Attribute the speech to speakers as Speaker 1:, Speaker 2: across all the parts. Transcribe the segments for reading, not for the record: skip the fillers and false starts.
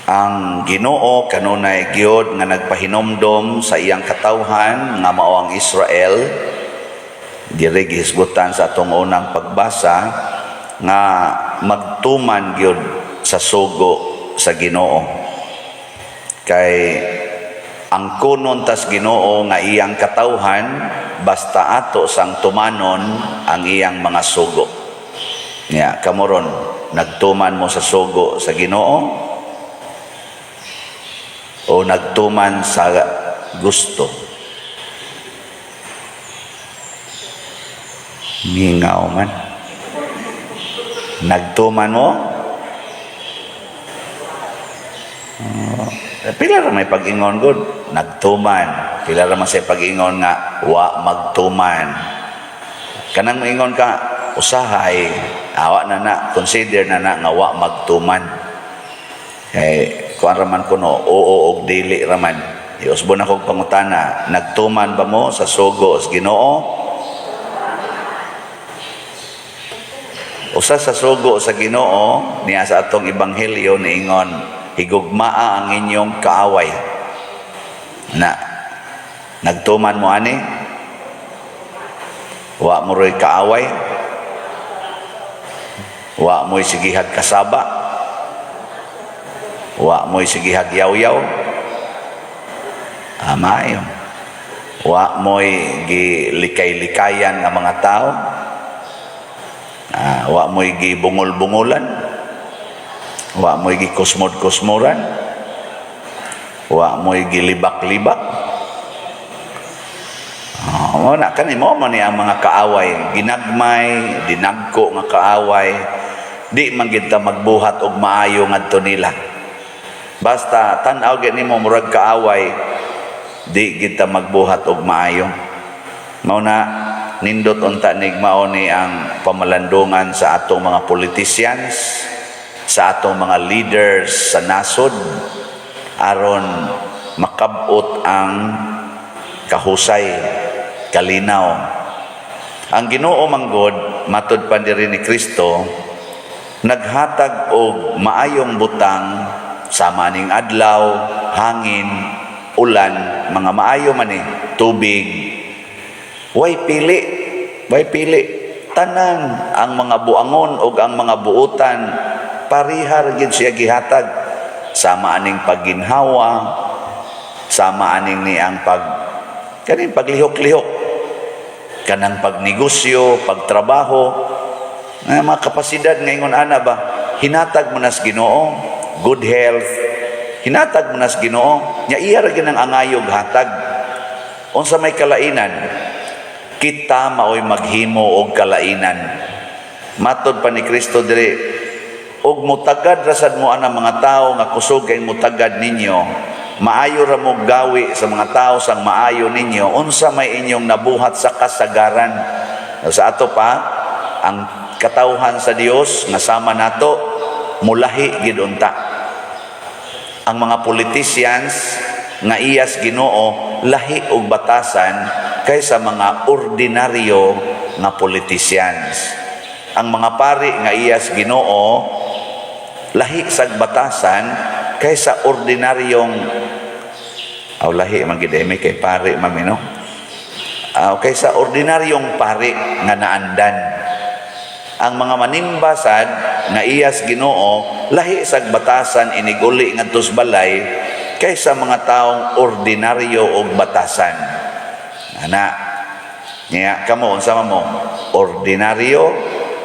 Speaker 1: Ang Ginoo kanunay gyud nga nagpahinomdom sa iyang katawhan nga mao ang Israel diri gihisgutan sa atong unang pagbasa nga magtuman gyud sa sugo sa Ginoo, kay ang kunon tas Ginoo nga iyang katawhan basta ato sang tumanon ang iyang mga sugo. Nya kamo ron, nagtuman mo sa sugo sa Ginoo o nagtuman sa gusto? Mingaw man. Nagtuman mo? Oh, pila ra may pag-ingon gud, nagtuman. Pila ra man say pag-ingon nga wa magtuman. Kanang moingon ka usahay, awa na na, consider na na nga wa magtuman. Kay kuan raman kuno, oo og dili raman. Iusbon ako pangutana, nagtuman ba mo sa sugo sa Ginoo? Usa sa sugo sa Ginoo niya sa atong ebanghelyo niingon, higugmaa ang inyong kaaway. Na nagtuman mo ani? Wa mo ro'y kaaway? Wa mo'y sigihag kasaba? Wa mo'y sigihag yaw-yaw? Ah, maayo. Wa mo'y gilikay-likayan nga mga tao? Ah, wa mo'y gibungol-bungulan? Wa mo'y gikusmod-kusmuran? Wa mo'y gilibak-libak? Oh, mo na kani mo man ni ang mga kaaway, ginagmay, dinagko nga kaaway, di man gid ta magbuhat og maayo ngadto nila. Basta tan-aw gyud nimo murag kaaway, di gid ta magbuhat og maayo. Mao na nindot unta nig mao ni ang pamalandungan sa atong mga politicians, sa atong mga leaders sa nasod aron makabot ang kahusay, kalinaw. Ang Ginoo manggod, matud pa diri ni Kristo, naghatag og maayong butang sama ning adlaw, hangin, ulan, mga maayo man ni, tubig. Way pili, way pili. Tanan ang mga buangon og ang mga buutan pariha ra gyud siya gihatag, sama aning pagginhawa, sama aning ni ang pag kaning paglihok-lihok, kanang pagnegosyo, pagtrabaho, nga mga kapasidad ngayon ana ba, hinatag mo nas Ginoo, good health, hinatag mo nas Ginoo, nya iya ra gyud ang angayog hatag. Unsa may kalainan? Kita maoy maghimo og kalainan. Matod pa ni Kristo diri, og mutagad rasad mo ana mga tawo nga kusog kay mutagad ninyo, maayo ra mo gawi sa mga tao sang maayo ninyo, unsa may inyong nabuhat sa kasagaran? Sa ato pa, ang katawhan sa Dios nga sama nato mulahi gid unta. Ang mga politicians nga iyas Ginoo lahi og batasan kaysa mga ordinaryo nga politicians. Ang mga pari nga iyas Ginoo lahi sag batasan kaysa ordinaryong aw lahi man gid eh, kay pari mami no, kaysa ordinaryong pari nga naandan. Ang mga manimbasad nga iyas Ginoo lahi sag batasan iniguli ngadto sa balay kaysa mga taong ordinaryo og batasan ana. Nya kamo, unsa man mo, ordinaryo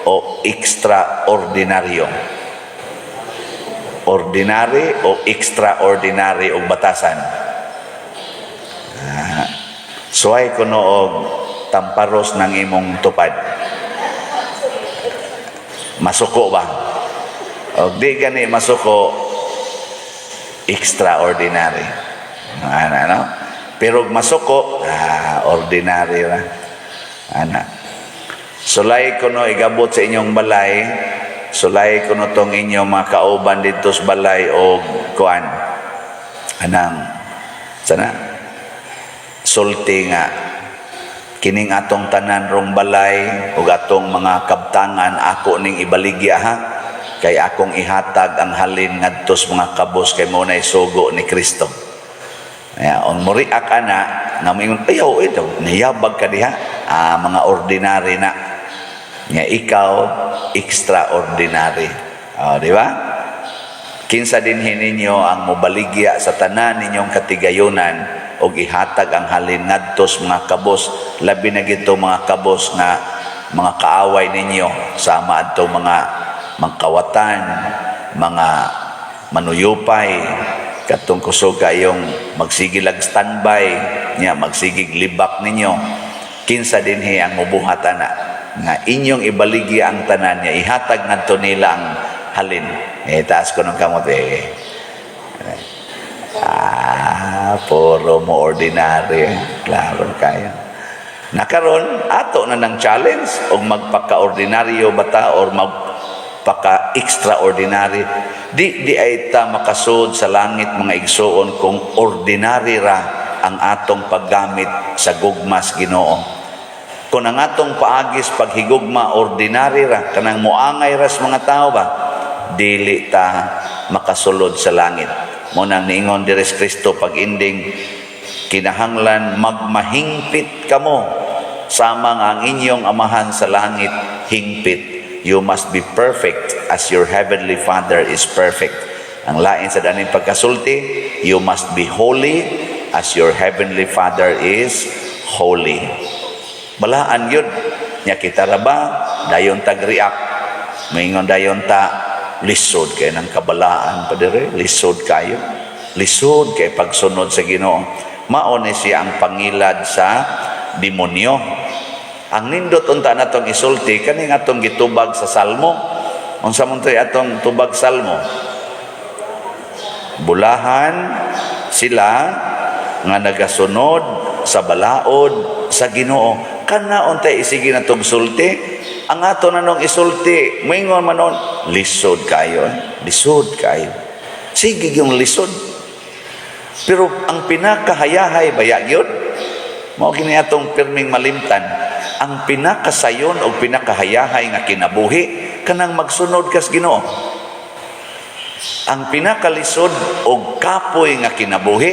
Speaker 1: o extraordinaryo? Ordinary o extraordinary og batasan? Ah, suway kuno og tamparos ng imong tupad, masuko ba? Og di gani masuko, extraordinary ana, no? Pero og masuko, ah, ordinary ra ana. Sulay kuno igabot sa inyong balay, sulay kuno tong inyong mga kauban didto sa balay og kuan anang sana sulti nga kining atong tanan rong balay ug atong mga kabtangan ako ning ibaligya ha. Kay akong ihatag ang halin ngadto sa mga kabos kay mao nay sugo ni Kristo. Kaya, on mo react ana, na moingon, "Ayaw, ito, niyabag ka diha." Ah, mga ordinary na. Nga ikaw, extraordinary. Oh, di ba? Kinsa dinhi ninyo ang mobaligya sa tanan ninyong katigayunan og ihatag ang halin ngadto sa mga kabos, labi na gito mga kabos nga mga kaaway ninyo, sama adto mga mangkawatan, mga manuyupay, katong kusog kayong magsigilag standby nya, magsigig libak ninyo? Kinsa dinhi ang mubuhat ana nga inyong ibaligya ang tanan niya, ihatag ngadto nila ang halin? Eh, taas ko ng kamot eh. Ah, puro mo ordinary. Klaro kayo. Nakaron ato na ng challenge og magpaka-ordinaryo ba ta or magpaka-extraordinary. Di di ay ta makasud sa langit, mga igsuon, kung ordinary ra ang atong paggamit sa gugmas Ginoo. Kung ang atong paagis paghigugma ordinary ra, kanang muangay ras mga tao ba, dili ta makasulod sa langit. Mao nang niingon diri si Kristo pag ending, kinahanglan magmahingpit kamo sama nga ang inyong Amahan sa langit hingpit. You must be perfect as your heavenly Father is perfect. Ang lain sa daning pagkasulti, you must be holy as your heavenly Father is holy. Balaan yun. Nya kita ra ba, dayon tag-react. Maingon dayon ta, "Lisod kay ng kabalaan pa dire, lisod kayo. Lisod kay pagsunod sa Ginoo." Mao ni siya ang pangilad sa demonyo. Ang nindot unta natong isulti kaning atong gitubag sa Salmo. Unsa man to'y atong tubag Salmo? Bulahan sila nga nagasunod sa balaod sa Ginoo. Kana untay isigi natong sulti. Ang ato na nung isulti, moingon man nun, "Lisod kayo, eh. Lisod kayo." Sige yung lisod. Pero ang pinakahayahay baya gyud, mao kini atong pirming malimtan, ang pinakasayon o pinakahayahay nga kinabuhi kanang magsunod kas Ginoo. Ang pinakalisod og kapoy nga kinabuhi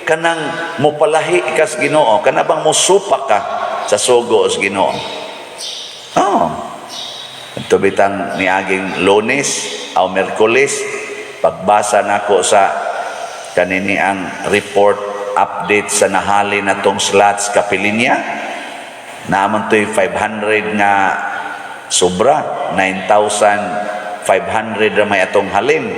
Speaker 1: kanang mopalahi kas Ginoo, kana bang mosupak ka sa sugo sa Ginoo. Oh. Ito bitang niaging Lunes o Merkules, pagbasa nako sa kanini ang report update sa nahali na tong slots kapilinya, naaman to'y 500 nga sobra, 9,500 ra may atong halin.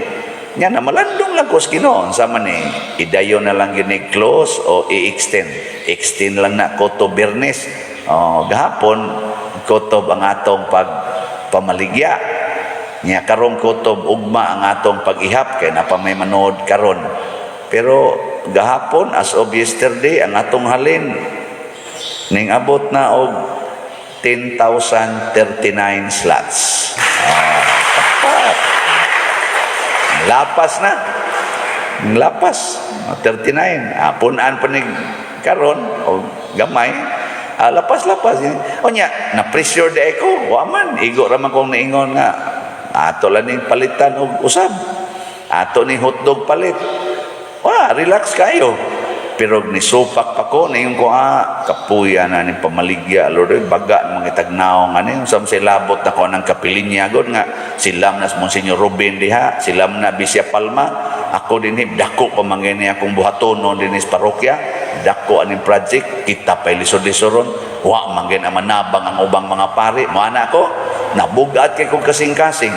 Speaker 1: Nga na malandong lang ko sa Ginoo sa man eh, idayon na lang gini close o i-extend. Extend lang na ko to Biyernes. Oh, gahapon kutob ang atong pag pamaligya. Nya karong kutob ugma ang atong pag-ihap kay napa may manood karon. Pero gahapon, as of yesterday, ang atong halin ning abot na og 10,039 slots. Ah, tapat. Lapas na. Lapas. 39. Ah, punan pa ni karon o gamay. Ah, lapas-lapas. O nya, na-pressure di ko. Wa man. Igo ra man kong naingon nga ato lang ning palitan og usab. Ato ni hotdog palit. Wa, relax kayo. Pero nisupak pa ko, naingon ko, "Ah, kapuya na ni pamaligya, Lord, eh, baga ng mga tagnaong, ano yung sa labot na ko ng kapilinya, god nga, silam na Monsignor Ruben diha, silam na Bisya Palma, ako din, dako pa mangini akong buhatonon din sa parokya, dako aning project, kita pa'y lisod-lisoron, wa manggin ang manabang ang ubang mga pari, mo ana ko, nabugat kay kong kasing-kasing."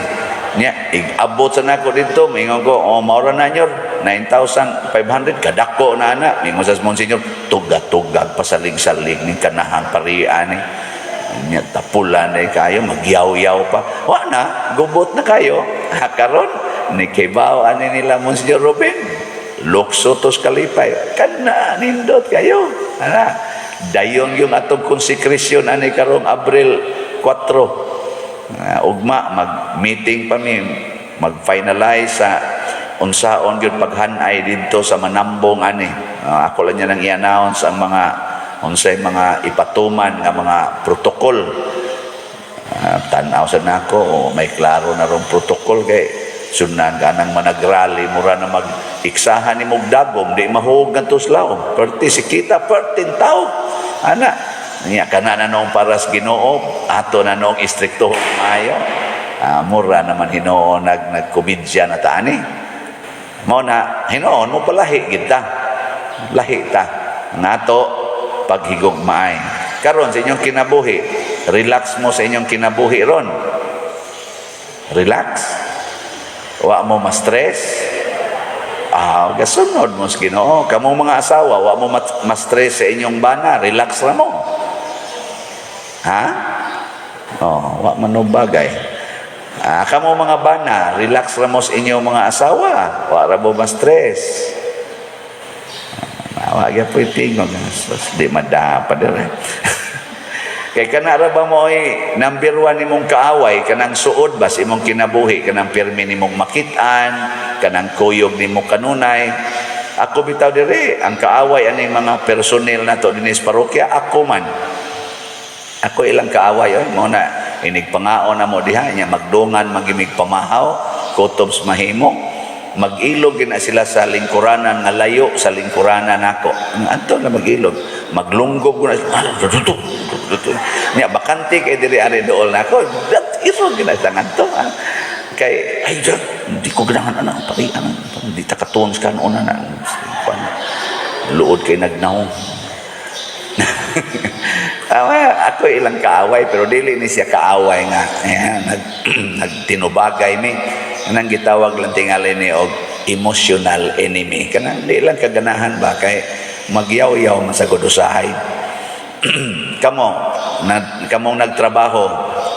Speaker 1: Nya, igabot sa nako dito, mingon ko, "Oh, maura na nyor, 9,500, kadako na ana." Mingon sa Monsignor, "Tuga-tugag, pasalig-salig, ning kanahang parian ni." Nya, tapulan na kayo, magyaw-yaw pa. Wa na, gubot na kayo. Ha, karon, ni kibaw ani nila Monsignor Ruben. Lukso tos kalipay. Kana, nindot kayo. Ana, dayon yung atong konsekrasyon ani karong Abril 4. Ugma mag-meeting pa mi, mag-finalize sa unsaon gyud paghanay didto sa Manambong ani. Ako lang niya nang i-announce ang mga unsay mga ipatuman nga mga protocol. Ah, tan-aw sa nako, oh, may klaro na rong protocol kay sunan ka nang managrally, mura na mag iksahan ni mong dagom, di mahug ngadto sa laom. Perti si kita, perting tao. Ana, niya kana na noong para sa Ginoo, ato na noong istrikto maayo. Ah, mura naman hinuon nagkomedya na taani. Mao na hinuon mo palahi gid ta. Lahi ta. Nga paghigugmaay. Karon sa inyong kinabuhi, relax mo sa inyong kinabuhi ron. Relax. Wa mo ma-stress. Ah, gasunod mo sa Ginoo. Kamong mga asawa, wa mo ma-stress sa inyong bana, relax ra mo. Ha? Oh, wa man no bagay. Ah, kamo mga bana, relax ra mo sa inyong mga asawa. Wa ra mo ma-stress. Ah, wa gyud tingog. Sus, di madapa dire. Kay kana ra ba mo ay number one nimong kaaway, kanang suod ba sa imong kinabuhi, kanang pirmi nimong makit-an, kanang kuyog nimo kanunay? Ako bitaw dire, ang kaaway aning mga personnel nato dinhi sa parokya, ako man. Ako ilang kaaway oy, mo na inig pangaon na mo diha nya magdungan magimig pamahaw, kutob sa mahimo. Mag-ilog gina sila sa lingkuranan nga layo sa lingkuranan nako. Anto na mag-ilog. Maglunggob ko na sila. Nya bakante kay diri ari dool nako. Dat irog gina sa ngadto. Ah. Kay ay dyan, hindi ko ganahan ana pari ana di ta katuon sa kanon na. Luod kay nagnahong. Awa, ako ilang kaaway pero dili ni siya kaaway nga ayan, nagtinubagay mi, kanang gitawag lang tingali ni og emotional enemy, kanang di lang kaganahan ba kay magyaw-yaw man sa usahay. Kamo na, kamong nagtrabaho,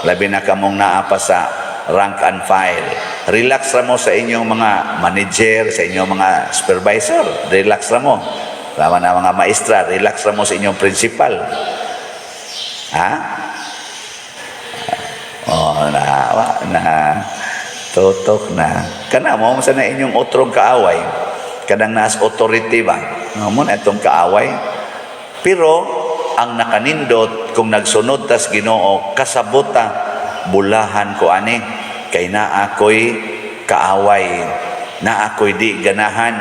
Speaker 1: labi na kamong naa pa sa rank and file, relax ra mo sa inyong mga manager, sa inyong mga supervisor, relax ra mo. Tama na mga maestra, relax ra mo sa inyong principal. Ha? Oh, na wa na tutok na. Kana mo sa na inyong otrong kaaway. Kanang naas authority ba? Mo na itong kaaway. Pero ang nakanindot kung nagsunod tas Ginoo, kasabota bulahan ko ani kay naa ako'y kaaway, na ako'y di ganahan.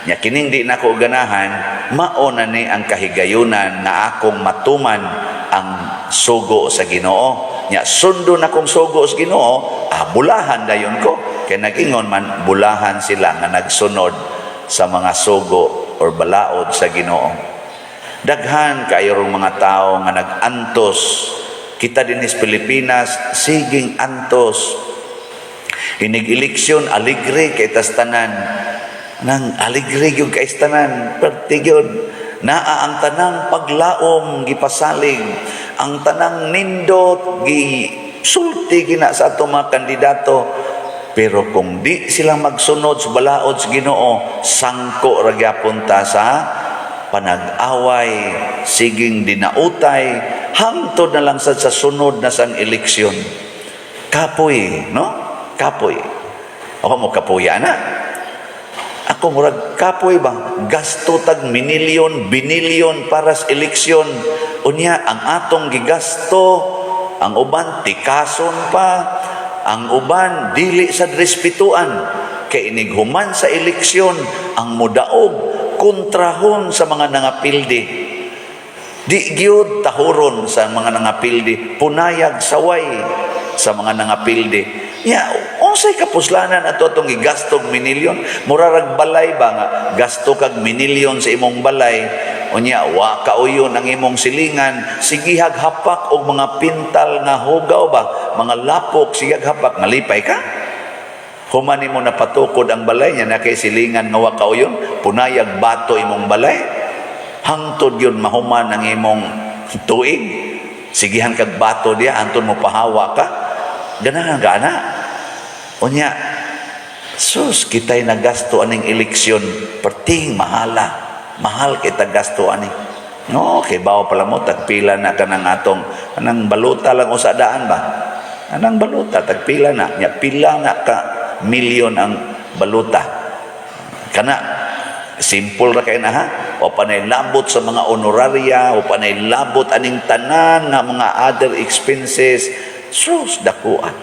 Speaker 1: Nya kining di nako ganahan, mao na ni ang kahigayunan nga akong matuman ang sugo sa Ginoo. Nya sundon akong sugo sa Ginoo, ah, bulahan dayon ko kay nag-ingon man bulahan sila nga nagsunod sa mga sugo or balaod sa Ginoo. Daghan kayo rong mga tao nga nag-antos. Kita din sa Pilipinas, siging antos. Inig eleksyon, aligre kay tas tanan. Nang aligre yung kay tanan, perti gyud. Naa ang tanang paglaom gipasalig, ang tanang nindot gi sulti gina sa ato mga kandidato. Pero kung di sila magsunod sa balaod sa Ginoo, sangko ra gyapon ta sa panag-away, siging dinautay, hangtod na lang sa sunod na sang eleksyon. Kapoy, no? Kapoy. Ako mo kapuya na. Ako murag kapoy ba? Gasto tag minilyon, binilyon para sa eleksyon. Unya, ang atong gigasto, ang uban tikason pa, ang uban dili sa respetuan. Kay inig human sa eleksyon, ang mudaog kontrahon sa mga nangapildi. Di gyud tahuron sa mga nangapildi, punayag saway sa mga nangapildi. Ya, unsay kapuslanan ato atong gigastog minilyon? Murarag balay ba nga gasto kag minilyon sa imong balay, unya wa kauyon ang imong silingan, sigihag hapak og mga pintal nga hugaw ba, mga lapok, sigihag hapak, malipay ka? Human nimo napatukod ang balay niya na kay silingan nga wa kauyon, punayag bato imong balay. Hangtod yun mahuman ang imong tuig. Sigihan kag bato diya, hangtod mo pahawa ka. Ganahan ka na. Unya, sus, kita'y nagasto aning eleksyon, perting mahala. Mahal kita gasto ani. No, kay bawo pala mo, tagpila na ka ng atong, anang baluta lang usa daan ba? Anang baluta, tagpila na. Nya, pila na ka milyon ang baluta. Kana, simple ra kay na ha. O panay labot sa mga honoraria, o panay labot aning tanan nga mga other expenses. Sus, dakuan.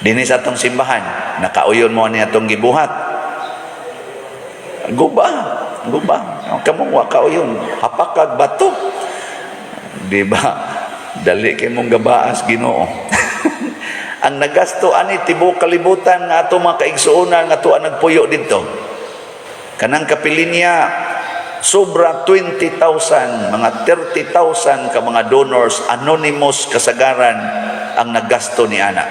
Speaker 1: Dinhi sa atong simbahan, nakauyon mo ni atong gibuhat. Guba, guba. Kamo wa kauyon, hapakag bato. Di ba? Dali kay mong gabaas Ginoo. Ang nagasto ani tibuok kalibutan nga ato mga kaigsuonan nga tuwa nagpuyo didto. Kanang kapilinya, sobra 20,000, mga 30,000 ka mga donors, anonymous kasagaran ang naggasto ni ana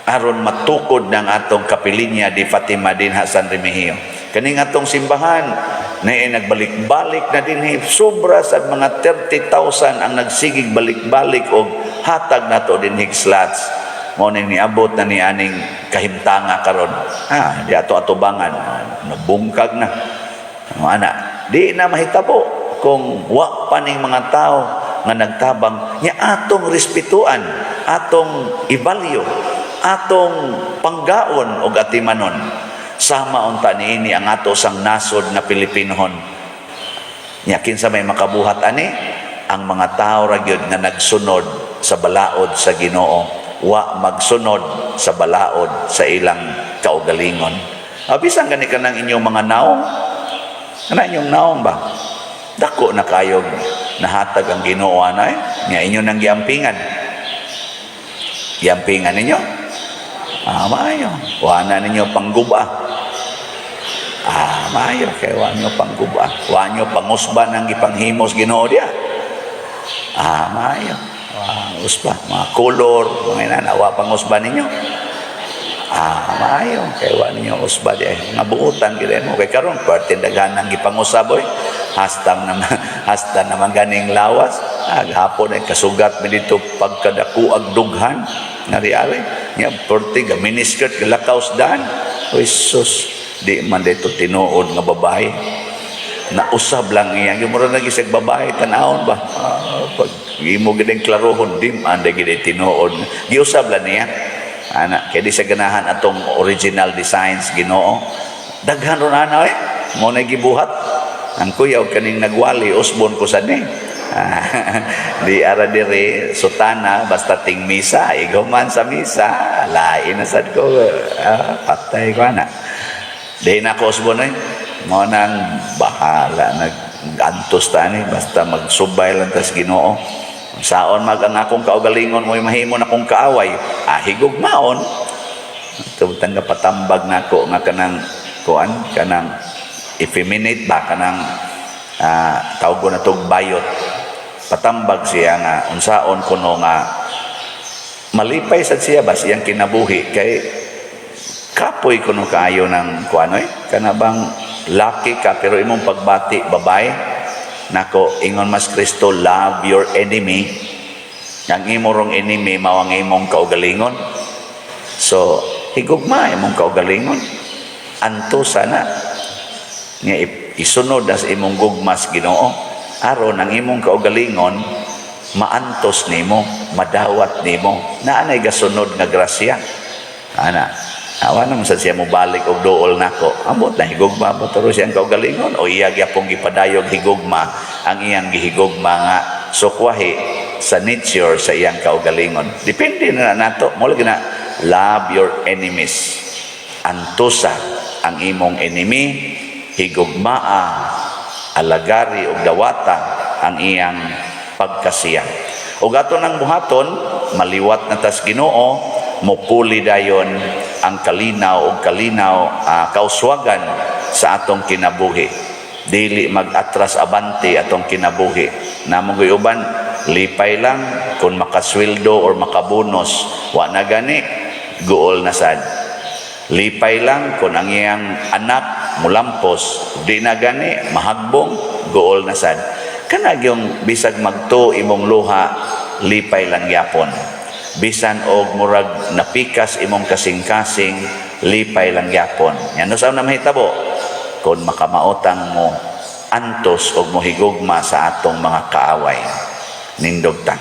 Speaker 1: aron matukod ng atong Kapilinya di Fatima dinha San Remigio. Kaning atong simbahan na nagbalik-balik na dinhi, sobra sa mga 30,000 ang nagsigig balik-balik og hatag nato dinhi slots. Mao ning niabot na ni aning kahimtanga karon. Ah, di ato atubangan, nabungkag na. Ano, ana, di na mahitabo kung wa pa ning mga tao nga nagtabang nya atong respetuan, atong i-value, atong panggaon og atimanon. Sama unta niini ang ato sang nasod nga Pilipinohon. Nya kinsa may makabuhat ani? Ang mga tao ra gyud nga nagsunod sa balaod sa Ginoo, wa magsunod sa balaod sa ilang kaugalingon. Bisan gani kanang inyong mga naong, kana inyong naong ba? Dako na kayog nahatag ang Ginoo anay, nya inyo nang giampingan. Giampingan ninyo? Ah, maayo. Wa na ninyo pangguba. Ah, maayo kay wa ninyo pangguba. Wa nyo pangusba ng gipanghimos Ginoo diya. Ah, maayo. Wa usba, mga color, mga inana, wa pangusba ninyo. Ah, maayo kay wa ninyo usba di mga buutan gid mo kay karon parte daghan ang gipangusab oy. Hasta naman, hasta naman ganing lawas. Ah, gahapon ay kasugat mi dito pagkadakuag dughan nga riali. Nya parte ga miniskirt galakaw sa daan. Oy sus, di man dito tinuod nga babae. Nausab lang iya. Yung mura lagi sa babae, tanawon ba? Ah, pag imo gid ang klarohon, di man gid tinuod. Giusab lang niya. Ana, kaya di sa ganahan atong original designs Ginoo. Daghan ron ana eh. Mo na gibuhat. Ang kuyaw kaning nagwali usbon ko sad ni. Di ara diri sutana basta ting misa, ikaw man sa misa, lain na sad ko. Ah, patay ko ana. Di na ako usbon eh. Mo nang bahala nag antos tani basta magsubay lang tas Ginoo. Saon mag ang akong kaugalingon mo'y mahimo na akong kaaway. Ah, higugmaon. Tubtang nga patambag nako nga kanang kuan, kanang effeminate ba, kanang tawag ko na tog bayot. Patambag siya nga unsaon kuno nga malipay sad siya ba siyang kinabuhi kay kapoy kuno kaayo ng kuan oy, kana bang laki ka pero imong pagbati babae. Nako, ingon mas Kristo, "Love your enemy." Ang imo rong enemy mao ang imong kaugalingon, so higugma imong kaugalingon, antosa na nga isunod as imong gugmas Ginoo aron ang imong kaugalingon maantos nimo, madawat nimo. Naa nay gasunod nga grasya ana. Awa naman sa siya mo balik og duol nako. Ambot na, higugma ba turo siyang kaugalingon o iya gyapong gipadayog higugma ang iyang gihigugma nga sukwahi sa nature sa iyang kaugalingon? Depende na nato. Mo lagi na, love your enemies. Antosa ang imong enemy, higugmaa, alagari og dawata ang iyang pagkasiya. Ug ato nang buhaton, maliwat na tas Ginoo, mupuli dayon ang kalinaw og kalinaw, kauswagan sa atong kinabuhi. Dili mag-atras abante atong kinabuhi. Namo uban lipay lang kung makasweldo or makabonos, wa na gani guol na sad. Lipay lang kung ang iyang anak mulampos, di na gani mahagbong, guol na sad. Kana gyung bisag magto imong luha, lipay lang gyapon. Bisan og murag napikas imong kasing-kasing, lipay lang gyapon. Yan sa na mahitabo kung makamaotang mo antos og mohigugma sa atong mga kaaway. Nindog ta.